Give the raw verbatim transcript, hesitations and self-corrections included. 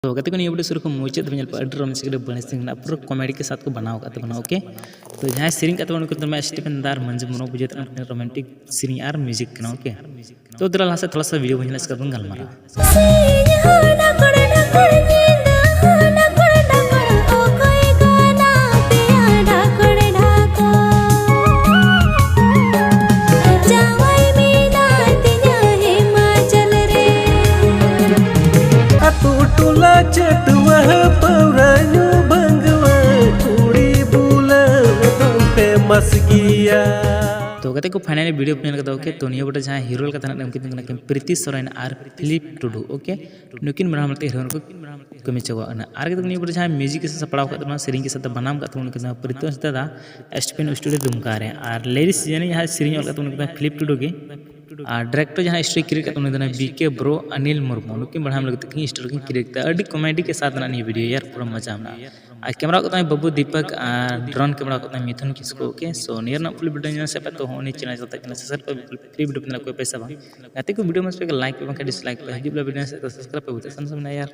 ᱛᱚ ᱜᱟᱛᱮ ᱠᱚ, ᱱᱤᱭᱟᱹ ᱵᱷᱤᱰᱤᱭᱳ ᱥᱩᱨ ᱠᱷᱚᱱ ᱢᱩᱪᱟᱹᱫ ᱫᱷᱟᱹᱵᱤᱡ ᱧᱮᱞ ᱯᱮ, ᱟᱹᱰᱤ ᱨᱚᱢᱚᱡᱽ ᱥᱮ ᱟᱹᱰᱤ ᱵᱟᱹᱲᱤᱡ ᱥᱮᱨᱮᱧ ᱢᱮᱱᱟᱜᱼᱟ, ᱯᱩᱨᱟᱹ ᱠᱚᱢᱮᱰᱤ ᱠᱮ ᱥᱟᱛᱷ ᱠᱚ ᱵᱮᱱᱟᱣ ᱟᱠᱟᱫ ᱛᱟᱵᱚᱱᱟ᱾ ᱳᱠᱮ, ᱛᱚ ᱡᱟᱦᱟᱸᱭ ᱥᱮᱨᱮᱧ ᱟᱠᱟᱫ ᱛᱟᱵᱚᱱᱟ ᱩᱱᱠᱩ ᱫᱚ ᱢᱮ ᱥᱴᱤᱯᱷᱮᱱ ᱫᱟᱨ ᱢᱟᱹᱡᱷᱤ ᱢᱚᱱᱳ ᱵᱩᱡᱷᱟᱹᱣ ᱛᱟᱵᱚᱱᱟ, ᱨᱳᱢᱟᱱᱴᱤᱠ ᱥᱮᱨᱮᱧ ᱟᱨ ᱢᱤᱭᱩᱡᱤᱠ ᱠᱟᱱᱟ᱾ ᱳᱠᱮ, ᱛᱚ ᱫᱮᱞᱟ ᱞᱟᱦᱟ ᱥᱮᱫ ᱛᱷᱚᱲᱟ ᱥᱟ ᱵᱷᱤᱰᱤᱭᱳ ᱵᱚᱱ ᱧᱮᱞᱟ, ᱤᱥᱠᱮ ᱵᱟᱫ ᱵᱚᱱ ᱜᱟᱞᱢᱟᱨᱟᱜᱼᱟ᱾ ᱥᱤᱧ ᱦᱚᱸ ᱰᱟᱠᱚᱲ ᱰᱟᱠᱚᱲ, ᱧᱤᱫᱟᱹ ᱦᱚᱸ ᱰᱟᱠᱚᱲ ᱰᱟᱠᱚᱲ, ᱚᱠᱚᱭ ᱜᱟᱱᱟ ᱯᱮᱭᱟ ᱰᱟᱠᱚᱲ ᱰᱟᱠᱚᱲ? ᱡᱟᱶᱟᱭ ᱢᱮᱱᱟᱭ ᱛᱤᱧᱟ ᱦᱤᱢᱟᱪᱚᱞ ᱨᱮ᱾ ᱟᱛᱳ ᱴᱚᱞᱟ ᱪᱟᱹᱴᱣᱟᱹ ᱯᱟᱹᱣᱨᱟᱹ ᱧᱩ ᱵᱷᱟᱹᱝᱜᱩᱣᱟᱹ, ᱠᱩᱲᱤ ᱵᱩᱞᱟᱹᱣ ᱫᱚᱝ ᱯᱷᱮᱢᱟᱥ ᱜᱮᱭᱟ᱾ ᱛᱚ ᱜᱟᱛᱮ ᱠᱚ, ᱯᱷᱟᱭᱱᱟᱞᱤ ᱵᱷᱤᱰᱤᱭᱳ ᱯᱮ ᱧᱮᱞ ᱠᱟᱫᱟ᱾ ᱳᱠᱮ, ᱛᱚ ᱱᱤᱭᱟᱹ ᱵᱚᱴᱮ ᱡᱟᱦᱟᱸᱭ ᱦᱤᱨᱳ ᱞᱮᱠᱟ ᱛᱟᱦᱮᱱᱟ, ᱩᱱᱠᱤᱱ ᱫᱚ ᱠᱟᱱᱟ ᱠᱤᱱ ᱯᱨᱤᱛᱤ ᱥᱚᱨᱮᱱ ᱟᱨ ᱯᱷᱤᱞᱤᱯ ᱴᱩᱰᱩ᱾ ᱳᱠᱮ, ᱱᱩᱠᱤᱱ ᱵᱟᱱᱟᱨ ᱢᱤᱫᱴᱮᱱ ᱦᱤᱨᱳ ᱠᱚ ᱠᱟᱹᱢᱤ ᱪᱟᱵᱟᱜ ᱠᱟᱱᱟ᱾ ᱟᱨ ᱠᱟᱛᱮ ᱱᱤᱭᱟᱹ ᱵᱚᱴᱮ ᱡᱟᱦᱟᱸᱭ ᱢᱤᱭᱩᱡᱤᱠ ᱥᱮ ᱥᱟᱯᱲᱟᱣ ᱟᱠᱟᱫ ᱛᱟᱵᱚᱱᱟ, ᱥᱮᱨᱮᱧ ᱜᱮ ᱥᱟᱛᱮ ᱵᱟᱱᱟᱢ ᱟᱠᱟᱫ ᱛᱟᱵᱚᱱᱟ, ᱩᱱᱠᱤᱱ ᱫᱚ ᱯᱨᱤᱛᱚᱥ ᱫᱟᱫᱟ, ᱥᱴᱤᱯᱷᱮᱱ ᱥᱴᱩᱰᱤᱭᱳ ᱫᱩᱢᱠᱟ ᱨᱮ᱾ ᱟᱨ ᱞᱤᱨᱤᱠᱥ ᱡᱟᱹᱱᱤᱡ ᱡᱟᱦᱟᱸᱭ ᱥᱮᱨᱮᱧ ᱚᱞ ᱟᱠᱟᱫ ᱛᱟᱵᱚᱱᱟ, ᱩᱱᱠᱤᱱ ᱫᱚ ᱯᱷᱤᱞᱤᱯ ᱴᱩᱰᱩ ᱜᱮ᱾ ᱟᱨ ᱰᱟᱭᱨᱮᱠᱴᱚᱨ ᱡᱟᱦᱟᱸᱭ ᱥᱴᱳᱨᱤ ᱠᱨᱤᱭᱮᱴ ᱟᱠᱟᱫ ᱛᱟᱵᱚᱱᱟ, ᱩᱱᱤ ᱫᱚ ᱵᱤ ᱠᱮ ᱵᱨᱳ, ᱟᱱᱤᱞ ᱢᱩᱨᱢᱩ᱾ ᱱᱩᱠᱤᱱ ᱵᱟᱱᱟᱨ ᱢᱤᱞᱟᱹᱣ ᱠᱟᱛᱮ ᱠᱤᱱ ᱥᱴᱳᱨᱤ ᱠᱤᱱ ᱠᱨᱤᱭᱮᱴ ᱠᱮᱫᱟ᱾ ᱟᱹᱰᱤ ᱠᱚᱢᱮᱰᱤ ᱠᱮ ᱥᱟᱛᱷ ᱨᱮᱱᱟᱜ ᱱᱤᱭᱟᱹ ᱵᱷᱤᱰᱤᱭᱳ ᱭᱟᱨ, ᱯᱩᱨᱟᱹ ᱢᱚᱡᱟ ᱢᱮᱱᱟᱜᱼᱟ᱾ ᱟᱨ ᱠᱮᱢᱮᱨᱟ ᱠᱟᱫ ᱛᱟᱦᱮᱸ ᱵᱟᱹᱵᱩ ᱫᱤᱯᱚᱠ ᱟᱨ ᱰᱨᱳᱱ ᱠᱮᱢᱮᱨᱟ ᱠᱟᱫ ᱛᱟᱦᱮᱸ ᱢᱤᱛᱷᱩᱱ ᱠᱤᱥᱠᱩ᱾ ᱳᱠᱮ, ᱥᱳ ᱱᱤᱭᱟᱹ ᱨᱮᱱᱟᱜ ᱯᱷᱩᱞ ᱵᱷᱤᱰᱤᱭᱳ ᱧᱮᱞ ᱥᱮ ᱯᱮ ᱛᱚ ᱦᱚᱸ ᱩᱱᱤ ᱪᱮᱱᱮᱞ ᱡᱟᱛᱮ ᱠᱟᱱᱟ ᱥᱟᱵᱥᱠᱨᱟᱭᱤᱵ ᱯᱮ, ᱯᱷᱨᱤ ᱵᱷᱤᱰᱤᱭᱳ ᱵᱮᱱᱟᱣ ᱠᱚ ᱯᱚᱭᱥᱟ ᱵᱟᱝ᱾ ᱜᱟᱛᱮ ᱠᱚ, ᱵᱷᱤᱰᱤᱭᱳ ᱢᱚᱡᱽ ᱯᱮ ᱞᱟᱭᱤᱠ ᱯᱮ, ᱵᱟᱝᱠᱷᱟᱱ ᱰᱤᱥᱞᱟᱭᱤᱠ ᱯᱮ᱾ ᱦᱤᱡᱩᱜ ᱵᱮᱞᱟ ᱵᱷᱤᱰᱤᱭᱳ ᱥᱮᱫ ᱥᱟᱵᱥᱠᱨᱟᱭᱤᱵ ᱯᱮ, ᱵᱩᱡᱷᱟᱹᱣ ᱥᱟᱱᱟ ᱥᱟᱱᱟ ᱭᱟᱨ᱾